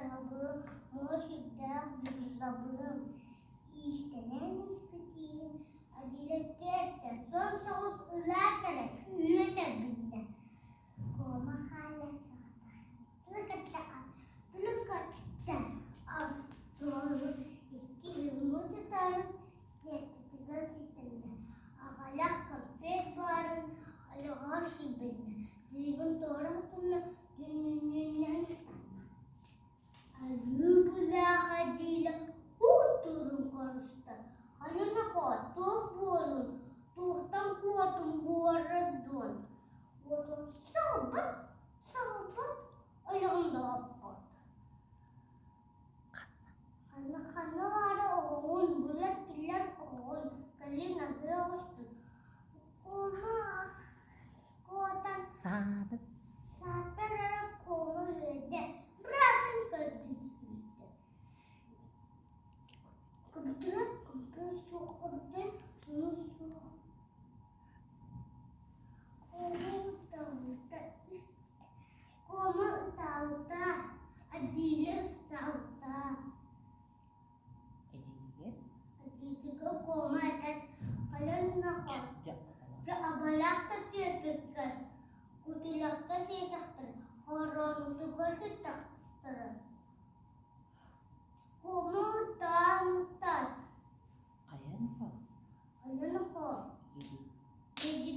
Дьарабыым, муҥа сүрдээх дьуллабыым, иистэнэн испитиим, Адилэккэ сон соҕус ылаат эрэ үүрэ сэрбиннэ. Куома хаалла Тылы кытта остуолу икки илиммин тутарын сиэттитигэр ситэннэ, аҕалах конфет баарын ойоҕор сиибэннэ, сыыгын туора тунна түннүнүнэн ыстанна. Арыы былаах Адиля уу-туурун коруста, ханан нохоо туох буолун, туохтан куотун буора дуон, уотун соһуппат, соһуппат, ойоҕун да оппот. Ханна ханна баара оҕоҕун булар киллэр оҕоҕун, кэлин аһыы оҕустун. Куома куотан Саатын. Саатар эрэ куома үөрдэ, быраатын көрдүү сүүрдэ. Кыбытыра кымпыы суох кыбытыр, суну суох. Куома ытаабыта, куома ытаабыта, Адиля ыстаабыта. Эдьиийигэр? Эдьиийигэр куома этэр, Хайан нахо, дьэ абалаах да түөппүккэр, кутуйахта сиэтэхтэрэ, хороонутугар сыттахтара. Куома ытаан ытаан Хайа нохоо? Хайа нохоо? Диэби.